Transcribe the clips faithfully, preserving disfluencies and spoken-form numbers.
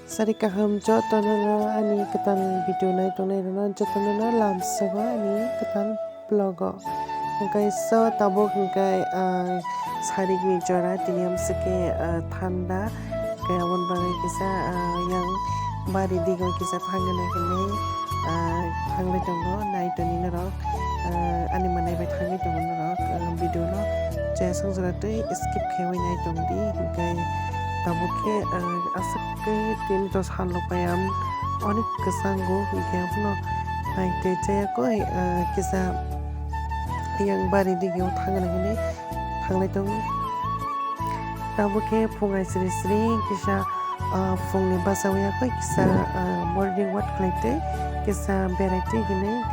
Sari kaham jotono no ani kwtal video nai tongnai rok no jotono no lamsogo ani kwtal vlog o. Hwnkhe so tabuk hwnkhe, ah, sarik ni jora tini amswk khe, ah, thanda. Hwnkhe aboni bagwi kisa, ah, yang bari digo kisa thangna hinwi, ah, thanglai tongo, nai toni norok, ah, ani manai bai thangwi tongo norok, ah, video no chaya song jora tei skip khaiwi nai tong di. Hwnkhe tabuk khe, ah, aswk khe tini to sal rok pai ang onek kwchango, hwnkhe abono nai tei chaya koi, ah, kisa yang bari dige o thangna hinwi thanglai tongo. Tabuk khe phung ai sri sri kisa, ah, phungni basa o yakoi kisa, ah, morning walk khlai tei kisa berai twi hinwi,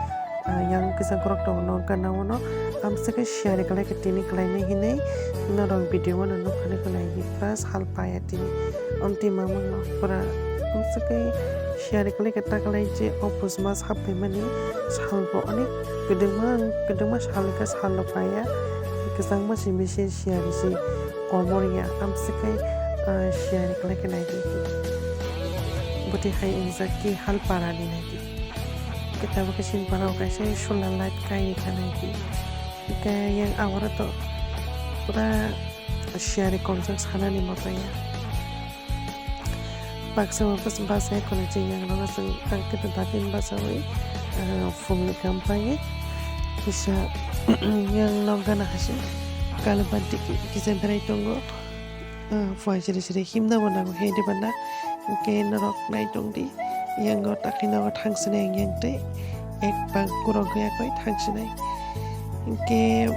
ah, yang kisa gorok tongo no gana o no amswk khe share khlai khe tini khlai nai hinwi norok video o no nukha nai khe nai di pura sal paya tini. Amtwi mamang no pura amswk khe share khlai khe ta khlai je o bujma sap phaimani sal bo onek kwdwma kwdwma sal khe sal rok paya kwchangma simi se share se komor ya amswk khe, ah, share khlai khe nai di. Bwtwi hai wngjak ki hal para ni nai di. Khe tabuk khe sini para o kaisa solar light kai rikha nai di. Hwnkhe yang aboro to pura share kongjak sanani motoi ya. Baksa o bas-, basa ya kono chini yang nogo chwng ang khe to datin basa wi, ah, phungni kampang kisa yang nok gana haise kalban tiki kisa berai tongo. Ah, phai siri siri himna bo nango he di bana. Hwnkhe norok nai tong di. Yang o takhina o thang sini yang yang tei ek bak kurok ya koi thang sinai. Hwnkhe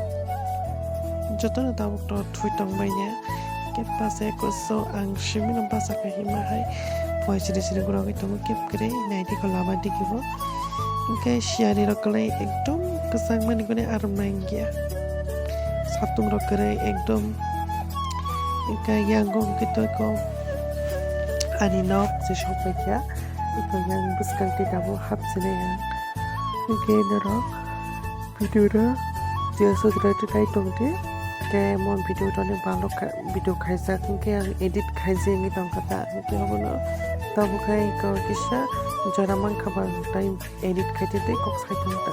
jotono tabuk to thui tong manya. Hwnkhe basa ya koso ang simi no basa khe hima hai. Phai siri siri kurok tongo kep kwrwi nai di ko lama digi bo. Hwnkhe siyani rok kwlai ekdom kwchang mani gwnwi arom nai wngya. Satung rok kwrwi ekdom. Hwnkhe yango hwnkhe tei ko ani nok se sokphaikha. Hwnkhe yang bwskang tei tabuk hapsinai ang. Hwnkhe norok video no je subscribe khe khai tong di. Khe mon video rok ni balok kha, video khaijak hwnkhe ang edit khaijak wngwi tongkha ta. Hwnkhe obono tabuk khai ko kisa jora mankha ba tai edit khaite tei kok sai tong ta.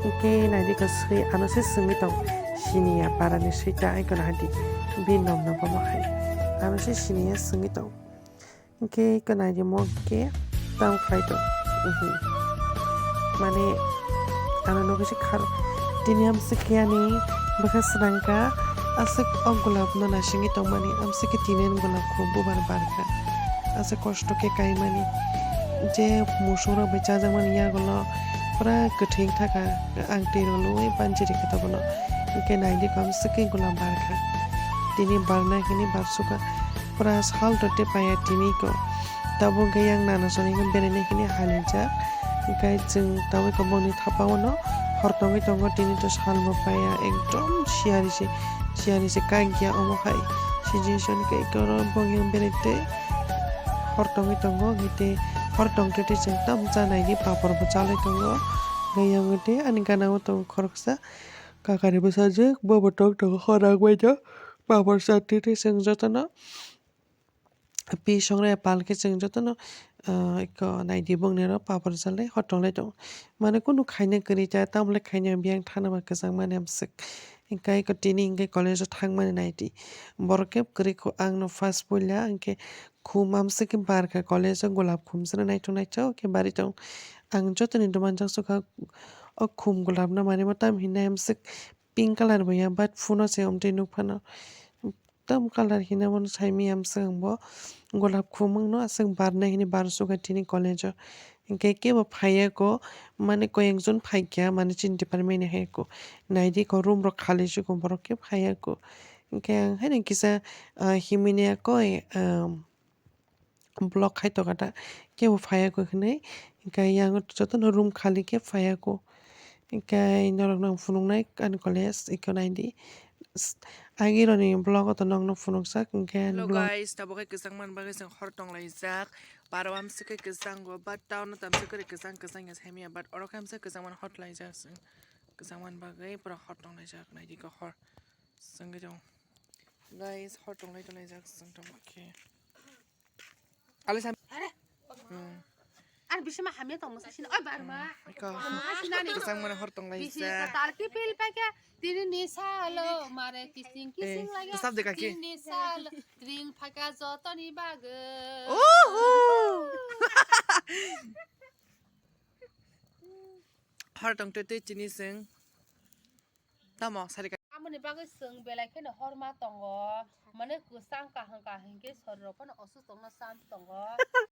Hwnkhe naidi ka swi ano se swngwi tong. Sini ya para ni swi ta ai kono hadi. Bi nom no bomo hai. Ano se sini ya swngwi tong. Hwnkhe ko naidi mo khe tam khlai tong. Mhm. Mane ano nugwi se khar. Tini amswk khe ani bwkha swnangkha. Aswk o golap no naisingwi tongmani. Amswk khe tini ani golap kho bubar barkha. Aswk kosto khe kaimani. Je musuk rok bai chajakmani yagulo pura kwthwi wngthaka, ang twi rw lwi banchi rikha ta bono. Hwnkhe naidi kho amswk khe golap barkha. Tini barnai hwnwi barsukha pura sal rwte paya tini kho. Tabuk hwnkhe yang nana soni hwnwi beraina hwnwi halijak. Hwnkhe chwng tabuk khe boni thapa o no hor tongwi tongo, tini to sal bo paya ekdom siyari se, siyari se kangya omo hai. Sijin soni khe oro bongni berai tei hor tongwi tongo, hwnkhe tei hor tongtwi tei chwng tamo cha naidi papor bo chalai tongo. Hwnkhe yang tei ani gana o tongo khoroksa kakari bwsajwk, bo bo tong tongo hor rok bai do papor chatwi tei chwng jotono pi songraya pal khe chwng jotono, ah, eko naidi bongni oro papor chalai hor tonglai tongo. Mane kunu khaina kwrwi ta, tamole khaina biyang thana ba kwchang mani amswk. Hwnkhe eko tini hwnkhe college o thangmani naidi. Borok khe kwrwi kho, ang no first puila hwnkhe khum amswk khe barkha college o, golap khum sano naithok naithok khe bari tong. Ang jotoni dwmanjak sukha o khum golap no manwi bo tam hinai amswk pink colour bo ya, but phone o se omtwi nukphano. Tam colour hinwi bono saimanya amswk ang bo golap khum wngno aswk barnai hinwi barsukha tini college o. Hwnkhe kebo phaiya kho, mane koi ekjon phaikha, mane chini department ni hai kho. Naidi kho room rok khali se kho, borok khe phaiya kho. Hwnkhe ang haino kisa, ah, himwi naiya koi, ah, block khai tongkha ta, kebo phaiya kho hinwi. Hwnkhe yang jotono room khali khe phaiya kho. Hwnkhe norokno ang phunuknai ani college eko naidi. Agironi vlog o to nokno phunukjak, hwnkhe ani Hello vlog. Guys, tabuk khe kwchang man bagwi chwng hor tonglaijak. Baro amswk khe kwchango, but town o tamswk kwrwi kwchang kwchang ya saimanya, but oro khe amswk kwchang mani hor tonglaijak chwng. Kwchang man bagwi pura hor tonglaijak, naidi khe hor. Chwngwi tong. Guys, hor tonglai tonglai jak chwng tabuk khe. Ale sam. Bisima hamya tongma sasini. Oi, barma. Iko. Kwchang mane hor tong lai bisi sa. Katal kipil paikha. Tini ni salo mare kising kising lagya. Bwsap de kaki. Tini ni salo tring paikha jotoni bagwi. Oho. Hor tong twi twi chini seng. Tamo sari ka. Amoni bagwi seng belai kheno horma tongo. Mane kwchang kaham kaham khe sori rok phano osu tongna chance tongo.